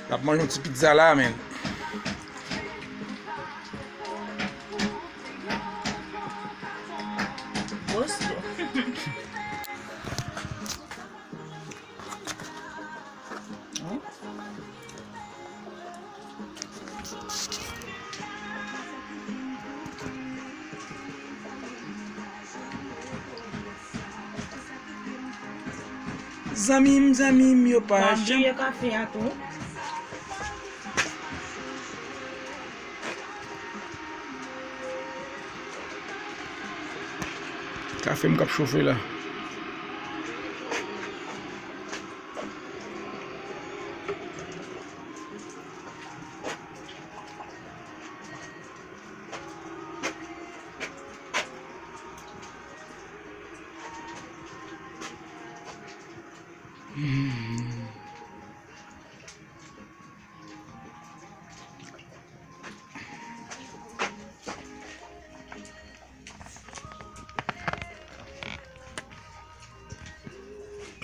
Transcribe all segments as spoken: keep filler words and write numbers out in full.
N ap manje yon ti pizza la, men. Bosto. Zanmi m, zanmi m, yo pa janm. Pa bliye kafe a tou. Kafe m k ap chofe la.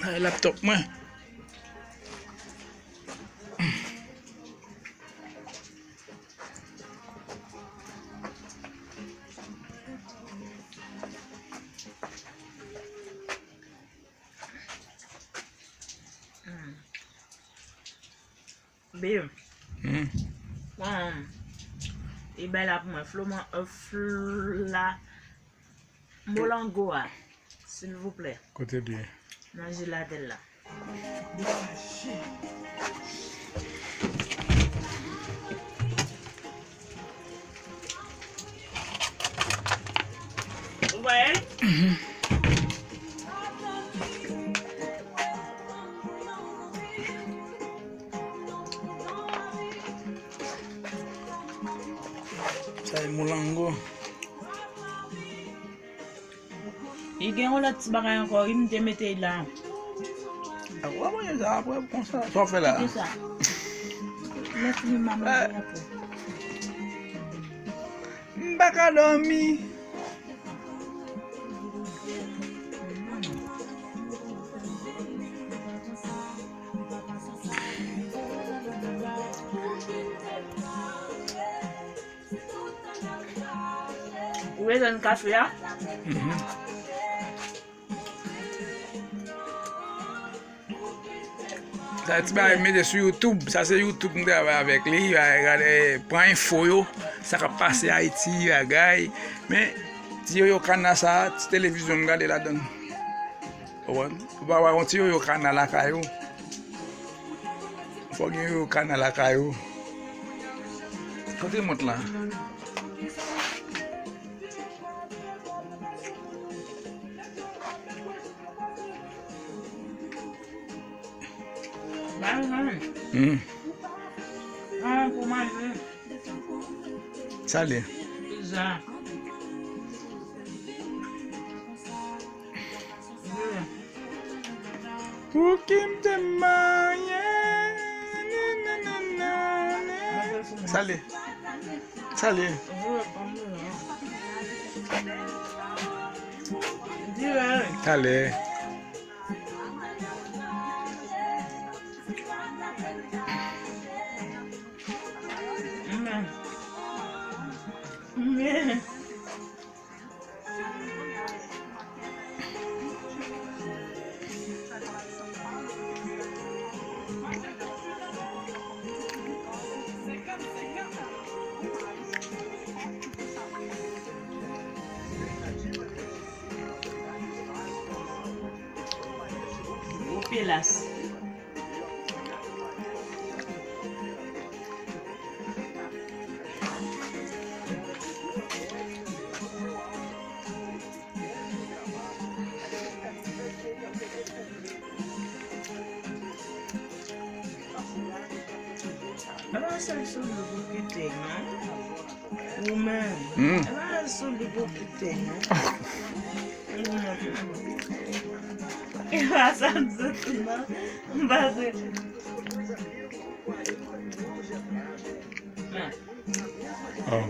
Ay, laptop mwen. Babe. Hmm. Bon, e bay la pou mwen. Floman, euh, fla, molango a, silvouplè. Kote l ye? Nan jelatèn la. Ou wè l? Sa e molango. Li gen yon lòt ti bagay ankò, wi, m te mete l la. A, w ap manje sa apre, konsa. Sa w fè la? Kite sa. Mèsi, m ap manje apre. M pa ka dòmi. Ou bezwen kafe a? Mhm. Sa ti bagay m mete sou YouTube. Sa se YouTube m travay avèk li. Gade, pran enfo yo. Sa k ap pase Ayiti, bagay. Men, ti yoyo kana sa, ti televizyon m gade ladan l. Ou konprann? Ou pa wè yon ti yoyo kana lakay ou. Fò gen yoyo kana lakay ou. Kote mont lan? Ba nou. Hmm. Ah, pou manje. Sa l ye? Pizza. Pouki m te marye? Nananana. Sa l ye? Sa l ye? Talè. Gwo pelas. Ala sèl sou li pou kite, non? Ou menm. Hmm. Ala sèl sou li pou kite, non? E pa sa m soti, non. M pa soti. Oh.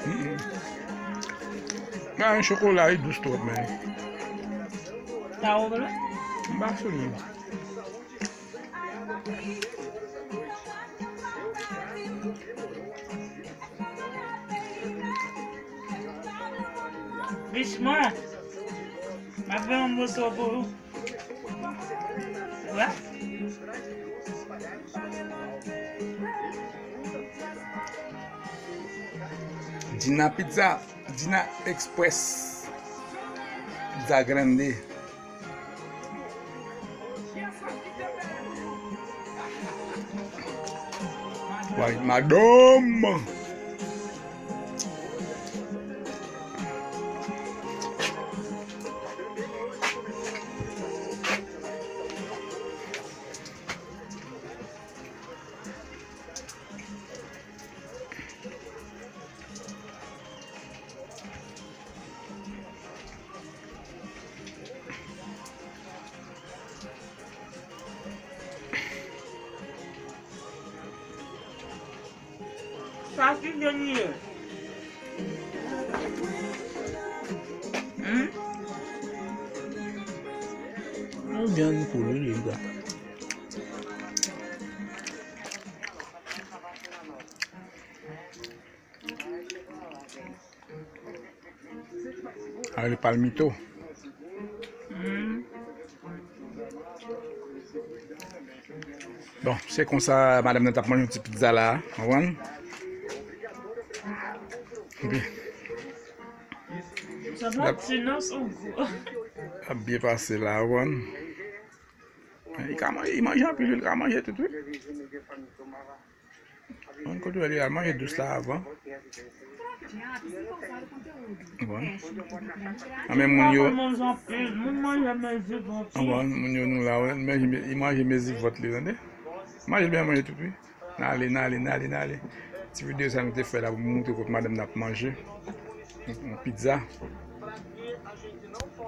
Mm-mm. Nan chokola, li dous twòp, men. Sa ou vle? M pa sou li. Richman, m ap gen yon moso pou ou. Wè. Dina Pizza, Dina Express, Pizza Grande. Why, madanm? Sa ki vyann li ye? Hmm? Yon vyann poul, wi, li la. Sa rele palmito. Hmm. Bon, se konsa madanm nan t ap manje yon ti pizza la, konprann? Epi, sa pa ti non, sou gou. L ap byen pase la, konprann? Li ka manje, li manje anpil, wi, li ka manje tout, wi. Moun kote yo li al manje dous la avan. Bon. An men moun yo. Moun manje mezi vòt. Bon, moun yo nou la, wè. Mezi, li manje mezi vòt li, tande. Manje byen, manje tout, wi. N ale, n ale, n ale, n ale. Ti videyo sa nou te fè la pou moutre kote madanm nan ap manje. Yon, yon pizza.